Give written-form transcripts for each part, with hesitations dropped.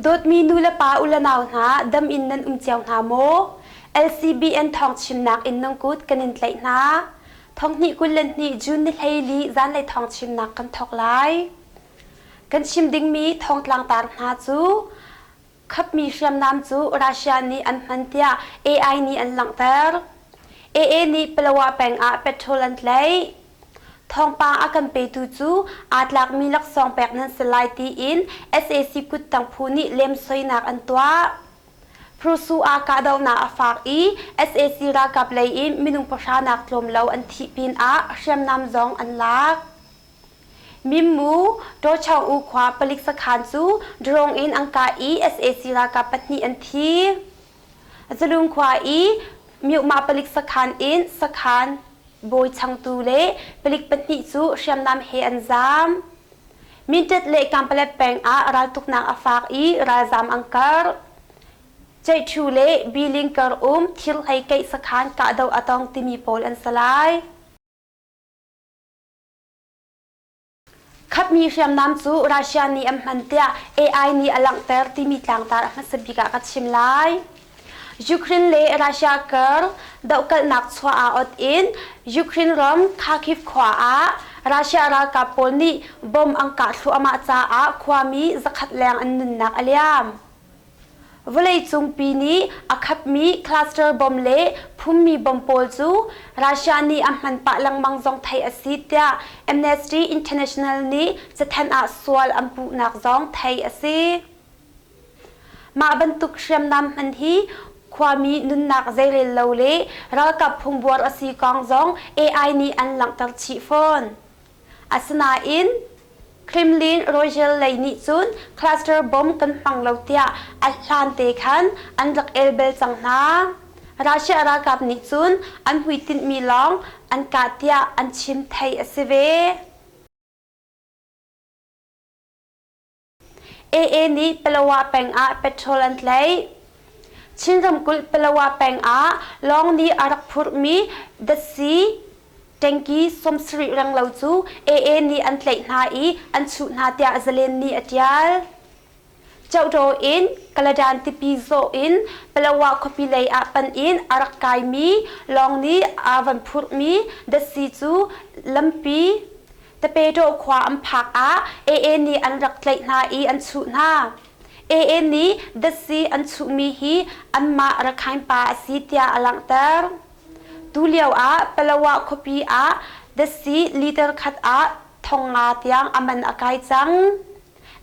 Dawtmi nu le pa u le nau hna, dam in nan um cio hna maw? LCBN thawng chimnak in nan kut kan in tlaih hna. Thonghnih 22 June ni 14 zanlei thawng chimnak kan thawk lai. Kan chim dingmi thawngtlang tar hna cu khapmi hriamnam cu Russia nih an hman tiah AI nih an langhter. AA nih Palawa peng ah petrol an tlaih. Thawngpang a kan petu cu aa tlakmi laksawng pek nan si lai tiin sac kuttang phu nih lemsoinak an tuah. Prusu ah kahdohnak a fak i sac ralkap lei in minung pahra nak tlawm lo an thih pinah hriamnam zong an lak. Mimmu Tawchaung U khua palik sakhan cu drone in an kah i sac ralkap pahnih an thi. Zalung khua i Myuhmah palik sakhan in sakhan bawi changtu le palik pahnih cu hriamnam he an zaam. Mintet le Kampalet peng ah raltuknak a fak i ralzaam an karh. Ceihṭhu le Biling kar um thirhlei keih sakhan kahdoh a tong timi pawl an si lai. Khapmi hriamnam cu Russia nih an hman tiah AI nih a langhter timi tlangtar a hmasa bik ah ka chim lai. Ukraine le Russia kar dohkalhnak chuah ah ot in Ukraine ram Kharkiv khua ah Russia ralkap pawl nih bomb an kah thluahmah caah khuami zakhat leng an nunnak a liam. Vawleicungpi nih a khapmi cluster bomb le phummi bomb pawl cu Russia nih a hman pah lengmang zong theih a si tiah Amnesty International nih cathanh ah sual an puhnak zong theih a si. Mah bantuk hriamnam hman hi khuami nunnak zeirel lo le ralkap phungbuar a si kong zong AI nih an langhter chih fawn. Asinain Kremlin Royal lei nih cun cluster bomb kan hmang lo tiah a hlan te khan an rak el bel cang hna. Russia ralkap nih cun an hmuitinhmi lawng an kah tiah an chim theih a si ve. AA nih Palawa peng ah petrol an tlaih. Chin ramkulh Palawa peng ah lawng nih a rak phurhmi datsi tanki 70 renglo cu AA nih an tlaih hna i an chuh hna tiah Zalen nih a ṭial. Cohtaw in Kaladan tipi zawh in Palawa khuapi lei ah pan in a rak kaimi lawng nih a van phurhmi datsi cu lampi Tapeto khua an phak ah AA nih an rak tlaih hna i an chuh hna. AA nih datsi an chuhmi hi anmah Rakhine pa a si tiah a langhter. Tulio ah Palawa khuapi ah datsi liter khat ah 5,000 tiang a man a kai cang.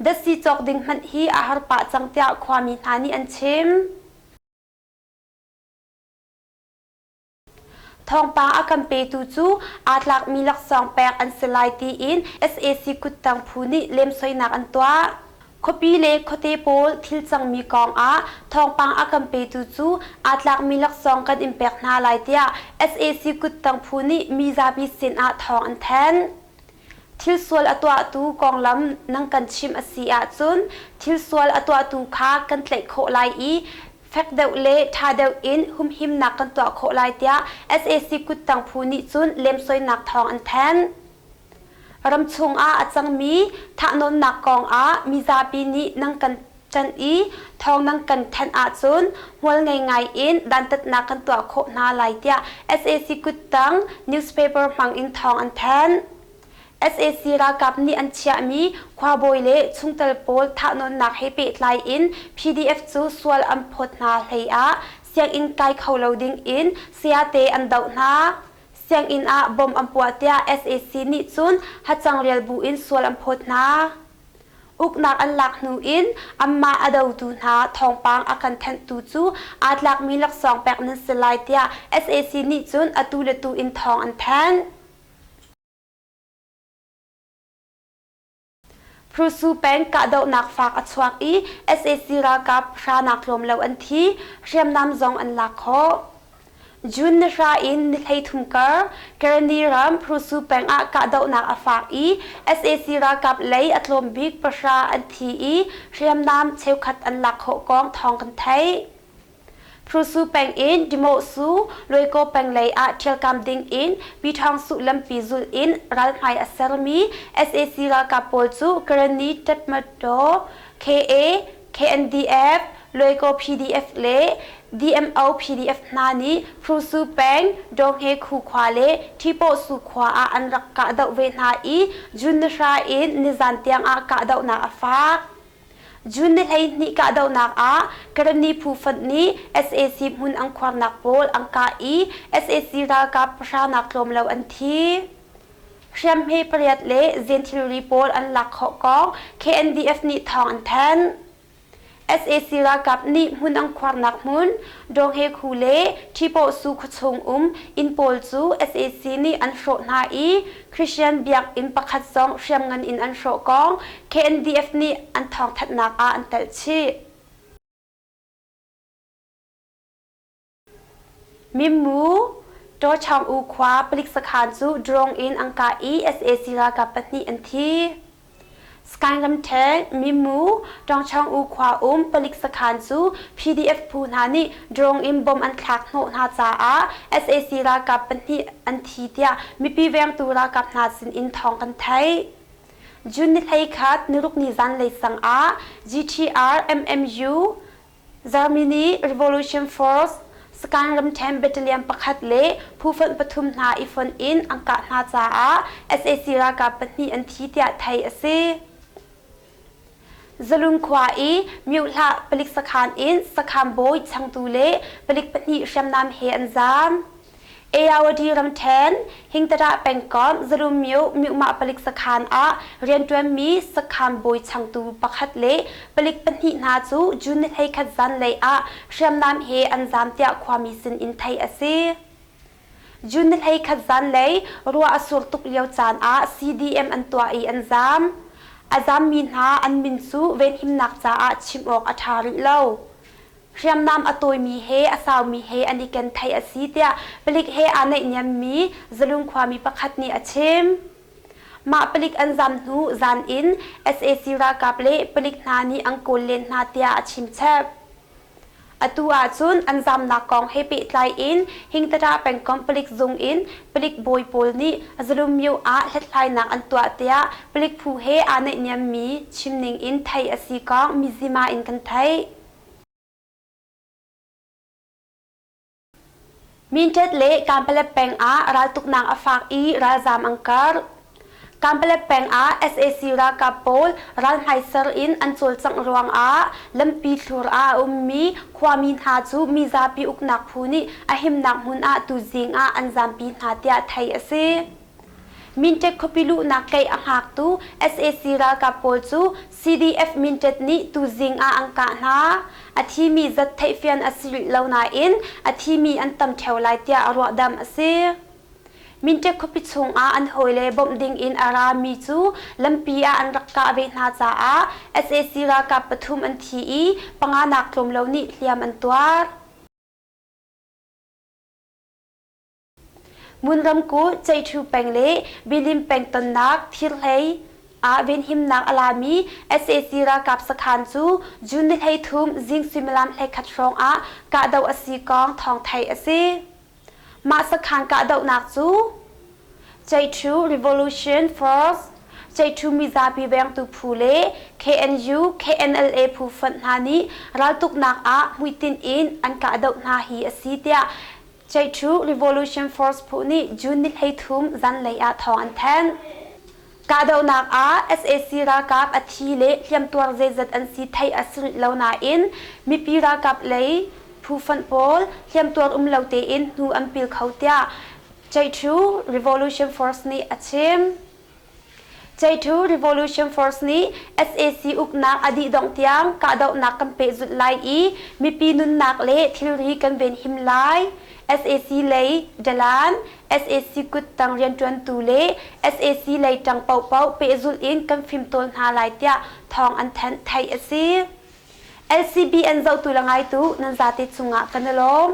Datsi cawk ding hmanh hi a har pah cang tiah khuami hna nih an chim. Thawngpang a kan petu cu aa tlakmi laksawng pek an si lai tiin sac kuttang phu nih lemsoinak an tuah. Khuapi le khuate pawl thil cangmi kong ah thawngpang a kan petu cu aa tlakmi laksawng kan in pek hna lai tiah sac kuttang phu nih mizapi sin ah thawng an thanh. Thil sual a tuahtu konglam nan kan chimh a si ahcun thil sual a tuahtu kha kan tlaih khawh lai i fek deuh le ṭha deuh in humhimnak kan tuah khawh lai tiah sac kuttang phu nih cun lemsoinak thawng an thanh. Ramchung ah a cangmi thahnawnnak kong ah mizapi nih nan kan ṭanh i thawng nan kan thanh ahcun hmual ngei ngai in dantatnak kan tuah khawh hna lai tiah sac kuttang newspaper hmang in thawng an thanh. Sac ralkap nih an chiahmi khuabawi le chungtel pawl thahnawnnak he pehtlai in PDF cu sual an phawt hna hlei ah sianginn kai kho lo ding in sayate an doh hna. Sianginn ah bom an puah tiah sac nih cun hacang rial bu in sual an phawt hna. Uknak an lak hnu in anmah a dotu hna thawngpang a kan thanhtu cu aa tlakmi laksawng pek nan si lai tiah sac nih cun atu le tu in thawng an thanh. Prusu peng kahdohnak fak a chuak i sac ralkap hranak tlawm lo an thi, hriamnam zong an lak khawh. June ni hra in ni 33 kar Karenni ram Prusu peng ah kahdohnak a fak i sac ralkap lei a tlawm bik pahra an thi i hriamnam cheukhat an lak khawh kong thawng kan theih. Prusu peng in Dimosu, Luaikaw peng lei ah ṭhialkam ding in Pyithawngsuh lampi zulh in ralhmai a sermi sac ralkap pawl cu Karenni Tatmadaw KA. KNDF, Luaikaw PDF le DMO PDF hna nih Hrusu peng, Dawnghe Khu khua le Ṭhipawhsu khua ah an rak kahdoh ve hna i June ni hra in nizan tiang ah kahdohnak a fak. June ni 12 kahdohnak ah Karenni phu fonh nih sac hmun an khuarnak pawl an kah i sac ralkap pahra nak tlawm lo an thi. Hriamhme pariat le zen thilri pawl an lak khawh kong KNDF nih thawng an thanh. Sac ralkap nih hmun an khuarnak hmun Dawnghe Khu le Ṭhipawhsu khuachung um inn pawl cu sac nih an hrawh hna i Christian biakinn pakhat zong hriamngan in an hrawh kong KNDF nih an thawngthanhnak ah an telh chih. Mimmu Tawchaung-u khua palik sakhan cu drone in an kah i sac ralkap pahnih an thi. Sagaing ramṭhen Mimmu Tawngchaung-u khua um palik sakhan cu PDF phu hna nih drone in bomb an thlak hnawh hna caah sac ralkap pahnih an thi tiah mipi vengtu ralkap hna sin in thawng kan theih. June ni 11 nirukni zanlei sang ah GTR MMU Germany Revolution Force Sagaing ramṭhen battalion pakhat le phufonh pathum hna i fonh in an kah hna caah sac ralkap pahnih an thi tiah theih a si. Zalung khua i Myohlah palik sakhan in sakhan bawi changtu le palik pahnih hriamnam he an zaam. Ayawady ramṭhen, Hingtadah pengkomh Zalumyo Myuhmah palik sakhan ah rianṭuanmi sakhan bawi changtu pakhat le palik pahnih hna cu June ni 11 zanlei ah hriamnam he an zaam tiah khuami sin in theih a si. June ni 11 zanlei ruah a sur tuk lio caan ah CDM an tuah i an zaam. A zaammi hna an min cu venhimnak caah chim awk a ṭha rih lo. Hriamnam a tawimi he a saumi he an i ken theih a si tiah palik he aa naihniammi Zalung khuami pakhat nih a chim. Mah palik an zam hnu zan in sac ralkap le palik hna nih an kawl len hna tiah a chim chap. Atu ahcun an zamnak kong he pehtlai in Hingtata pengkomh palik zung in palik bawi pawl nih Zalumyo ah hlathlainak an tuah tiah palik phu he aa naihniammi chimning in theih a si kong Mizzima in kan theih. Minṭet le Kanpalet peng ah raltuknak a fak i ralzaam an karh. Kanpalet peng ah sac ralkap pawl ralhmaiser in an cawlcangh ruangah lampi thlur ah a ummi khuami hna cu mizapi uknak phu nih a himnak hmun ah tuzing ah an zampi hna tiah theih a si. Minṭet khuapi luhnak keih a hngaktu sac ralkap pawl cu CDF Minṭet nih tuzing ah an kah hna. A thimi zat theihfian a si rih lo nain a thimi an tam ṭheo lai tiah ruahdamh a si. Minṭet khuapi chungah an hawile bawmh dingin a rami cu lampi ah an rak kah ve hna caah sac ralkap pathum an thi i panga nak tlawm lo nih hliam an tuar. Ngun ramkulh Ceihṭhu peng le Bilim peng tonnak thirhlei ah venhimnak a lami sac ralkap sakhan cu June ni 13 zing suimilam 11 hrawng ah kahdoh a si kong thawng theih a si. Mah sakhan kahdohnak cu Ceihṭhu Revolution Force, Ceihṭhu mizapi vengtu phu le KNU, KNLA phu fonh hna nih raltuknak ah hmuitinh in an kahdoh hna hi a si tiah Ceihṭhu Revolution Force phu nih June ni 13 zanlei ah thawng an thanh. Kahdohnak ah sac ralkap a thi le hliamtuar zeizat an si theih a si rih lo nain mipi ralkap lei phu fonh pawl hliamtuar um lo tein hnu an pil kho tiah Ceihṭhu Revolution Force nih a chim. Ceihṭhu Revolution Force nih sac uknak a dih dongh tiang kahdohnak kan pehzulh lai i mipi nunnak le thilri kan venhim lai. Sac lei dalan, sac kuttang rianṭuantu le sac lei ṭang paohpaoh pehzulh in kan fimtawl hna lai tiah thawng an thanh theih a si. LCBN zohtu le ngaitu nan zate cungah kan i lawm.